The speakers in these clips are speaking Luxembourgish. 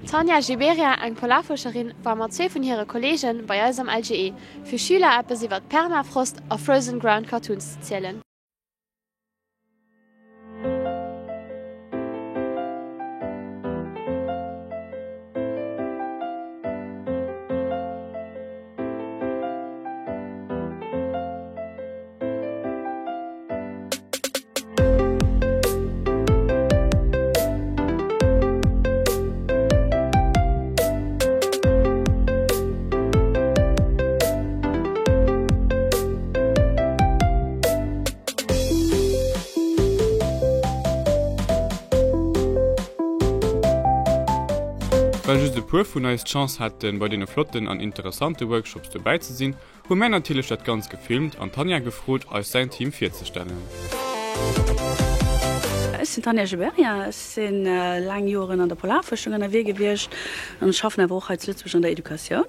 D'Tanja Giberia, eng Polarfuerscherin, war mat zwee vun hire Kolleegen bei eis am LGE, fir Schüler eppes iwwert Permafrost a Frozen Ground Cartoons ze zielen. Well just e puer vun eis d'Chance haten, bei deene flotten an interessante Workshops dobäi ze sinn, Hu mär natierlech dat Ganzt gefilmt an d'Tanja gefrot eis säin Team virzestellen. Ech sinn d'Tanja Geberien, ech si laang Joren an der Polarfuerschung ënnerwee gewiescht an ech schaffen awer och hei zu Lëtzebuerg an der Educatioun.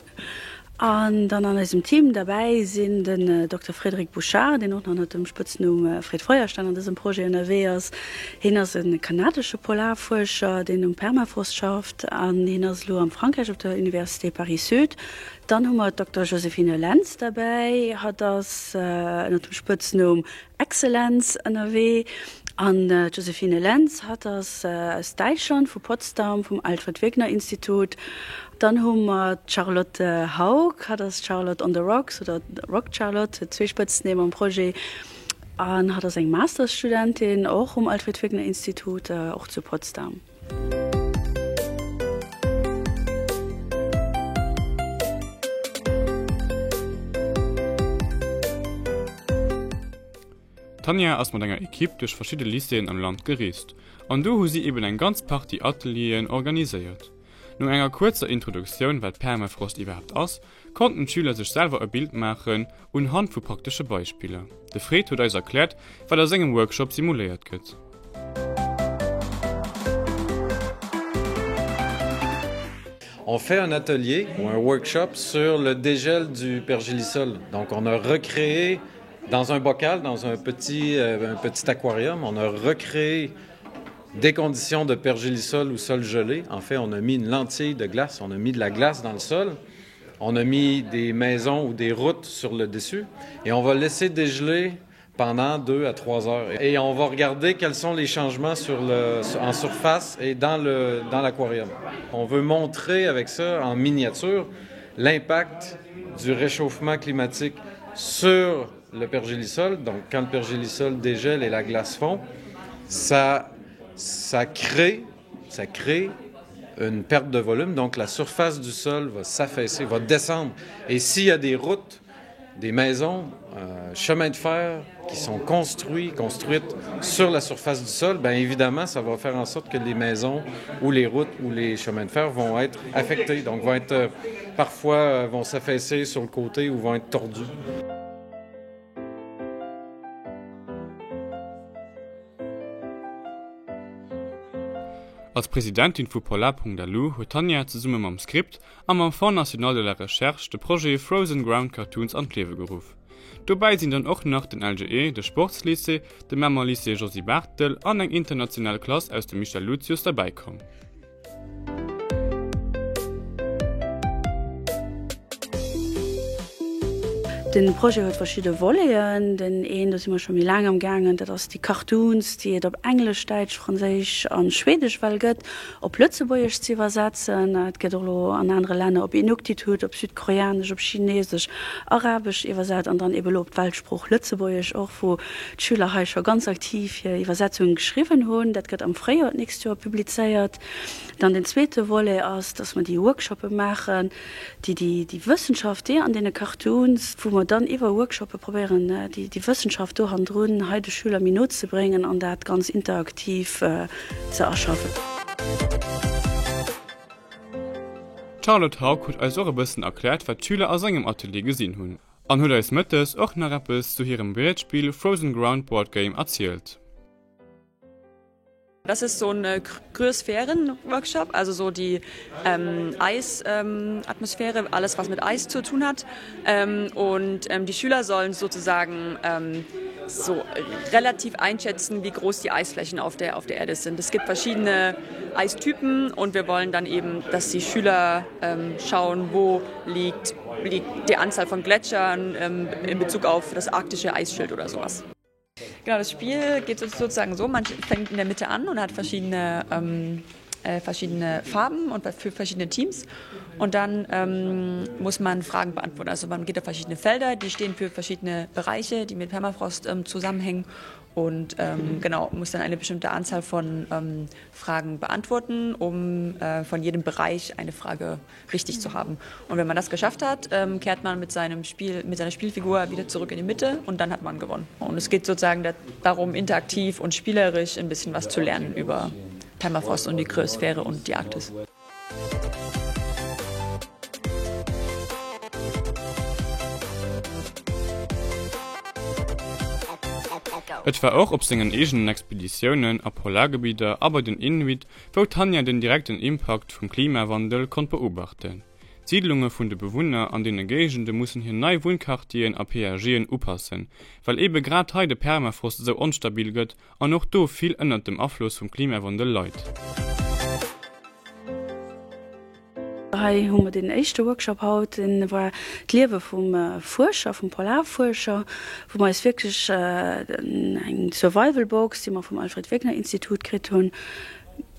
An dann an eisem Team derbäi sinn den Dokter Frédéric Bouchard, deen och nach ënnert dem Spëtznumm Fred Feuerstein an dësem Projet ënnerwee ass. Hien ass e kanadesche Polarfuerscher, deen um Permafrost schafft an hien ass elo am Frankräich op der Université Paris-Sud. Dann hu mer d'Dokter Joséphine Lentz derbäi. Hatt ass ënner dem Spëtznumm Excellenz ënnerwee. An d'Joséphine Lentz, hatt ass aus Däitschland, vu Potsdam, vum Alfred Wegener Institut. Dann hu mer d'Charlotte Haug. Hatt ass Charlotte on the Rocks oder Rock Charlotte, huet zwee Spëtznimm am Projet. An hatt ass eng Mastersstudentin, och um Alfred Wegener Institut, och zu Potsdam. D'Tanja ass mat enger Ekipp duerch verschidde Lycéeën am Land gereest an do hu si eben eng ganz Partie Atelieren organiséiert. No enger kuerzer Introduktioun wat Permafrost iwwerhaapt ass, konnten d'Schüler sech selwer e Bild maachen un Hand vu praktesche Beispiller. De Fred huet eis erkläert, wat a sengem Workshop simuléiert gëtt. On fait un atelier ou un workshop sur le dégel du pergélisol. Donc on a recréé dans un bocal, dans un petit, euh, un petit aquarium, on a recréé des conditions de pergélisol ou sol gelé. En fait, on a mis une lentille de glace, on a mis de la glace dans le sol. On a mis des maisons ou des routes sur le dessus et on va laisser dégeler pendant deux à trois heures. Et on va regarder quels sont les changements sur le, en surface et dans le, dans l'aquarium. On veut montrer avec ça en miniature l'impact du réchauffement climatique sur le pergélisol. Donc quand le pergélisol dégèle et la glace fond, ça, ça crée ça crée une perte de volume, donc la surface du sol va s'affaisser, va descendre. Et s'il y a des routes, des maisons, euh, chemins de fer qui sont construits, construites sur la surface du sol, bien évidemment, ça va faire en sorte que les maisons ou les routes ou les chemins de fer vont être affectés, donc vont être euh, parfois euh, vont s'affaisser sur le côté ou vont être tordus. Als Presidentin vu Polar.lu huet d'Tanja zesumme mam Script a mam Fonds National de la Recherche de Projet Frozen Ground Cartoons an d'Liewe geruff. Dobäi sinn dann och nach den LGE, de Sportslycée, de Mamer Lycée Josy Barthel an eng international Klass aus dem Michel Lucius derbäi komm. Den Projet huet verschidde Voleten. Den een, do si mer scho méi laang am gaangen, dat ass déi Cartoons, déi et op Englesch, Däitsch, Franséisch an Schwedesch well gëtt, op Lëtzebuergesch ze iwwersetzen. Et gëtt och elo an anere Länner op Inuktitut, op Südkoreanesch, op Chinesesch, Arabesch iwwersat an dann ebe elo op d'Weltsprooch Lëtzebuergesch och, wou d'Schüler hei scho ganz aktiv hir Iwwersetzungen geschriwwen hunn. Dat gëtt am Fréijoer d'nächst Joer publizéiert. Dann den zweete Volet ass, dass mer déi Workshoppe maachen, déi déi Wëssenschaft, déi an deene Cartoons, wou mer dann iwwer Workshoppe probéieren, déi Wëssenschaft do hannendrun hei de Schüler méi no ze bréngen an dat ganz interaktiv ze erschaffen. D'Charlotte Haug huet eis och e bëssen erkläert, wat d'Schüler a sengem Atelier gesinn hunn an huet eis mëttes och nach eppes zu hirem Brietspill Frozen Ground Board Game erzielt. Das ist so ein Kryosphären-Workshop, also so die ähm, Eisatmosphäre, ähm, alles was mit Eis zu tun hat. Ähm, und ähm, die Schüler sollen sozusagen ähm, so relativ einschätzen, wie groß die Eisflächen auf der, auf der Erde sind. Es gibt verschiedene Eistypen und wir wollen dann eben, dass die Schüler ähm, schauen, wo liegt, liegt die Anzahl von Gletschern ähm, in Bezug auf das arktische Eisschild oder sowas. Genau, das Spiel geht sozusagen so, man fängt in der Mitte an und hat verschiedene, ähm, äh, verschiedene Farben und für verschiedene Teams. Und dann ähm, muss man Fragen beantworten. Also man geht auf verschiedene Felder, die stehen für verschiedene Bereiche, die mit Permafrost ähm, zusammenhängen und ähm, genau muss dann eine bestimmte Anzahl von ähm, Fragen beantworten, um äh, von jedem Bereich eine Frage richtig zu haben. Und wenn man das geschafft hat, ähm, kehrt man mit seinem Spiel mit seiner Spielfigur wieder zurück in die Mitte und dann hat man gewonnen. Und es geht sozusagen da, darum, interaktiv und spielerisch ein bisschen was zu lernen über Permafrost und die Kryosphäre und die Arktis. Et war och op sengen eegenen Expeditiounen a Polargebidder a bei den Inuit, wou d'Tanja den direkten Impakt vum Klimawandel konnt beobachten. D'Siidlunge vun de Bewunner an deene Géigende mussen hir nei Wunnquartieren a PAGen upassen, well eebe grad hei de Permafrost esou onstabil gëtt an och do vill ënnert dem Afloss vum Klimawandel leit. Hei hu mer deen éischte Workshop haut, deen war d'Liewe vum Fuerscher, vum Polarfuerscher, wou mer eis wierklech eng Survival Box, déi mer vum Alfred Wegener Institut kritt hunn,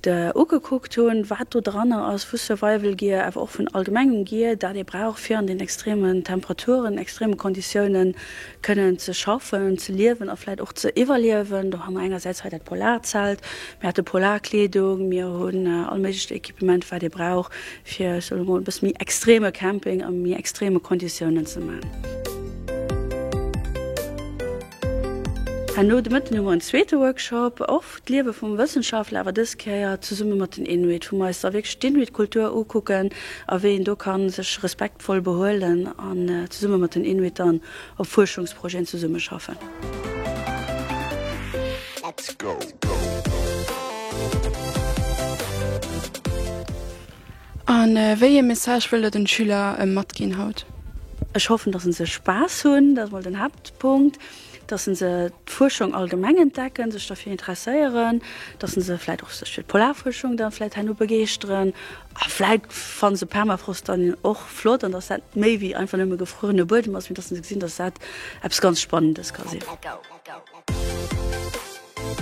ugekuckt hunn, wat do dranner ass vu Survival Gear, awer och vun allgemengem Gear, dat ee brauch, fir an den extremen Temperaturen, extreme Konditiounen kënnen ze schaffen, ze liewen a vläit och ze iwwerliewen. Do hu mer engersäits hei dat Polarzelt, mir hate Polarkleedung, mir hunn all méiglecht Equipement, wat ee brauch, fir, ech soe mol, e bësse méi extreme Camping a méi extreme Konditiounen ze man. Herno de Mëtten hu mer en zweete Workshop, och d'Liewe vum Wëssenschaftler, awer dës Kéier zesumme mat den Inuit, wou mer eis da wierklech d'Inuit-Kultur ukucken a wéi een do ka sech respektvoll behuelen an zesumme mat den Inuit dann op Fuerschungsprojeten zesummeschaffen. A wéi ee Message wëllt Der den Schüler matginn haut? Ech hoffen, dass se Spaass hunn, dat ass mol den Haaptpunkt, dass se d'Fuerschung allgemeng entdecken, sech derfir interesséieren, dass se vläit och sech fir d'Polarfuerschung dann vläit herno begeeschteren a vläit fanne se Permafrost dann och flott an dass dat méi wéi einfach nëmme gefruerene Buedem ass, mee dass se gesinn, dass dat eppes ganz Spannendes ka sinn.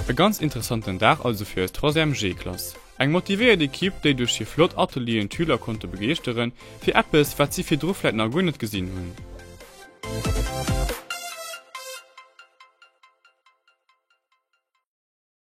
E ganz interessanten Dag also fir eis Troisième G-Klass. Eng motivéiert Ekipp, déi duerch hir flott Atelieren d'Schüler konnte begeeschteren, fir eppes, wat si virdru vläit nach guer net gesinn hunn.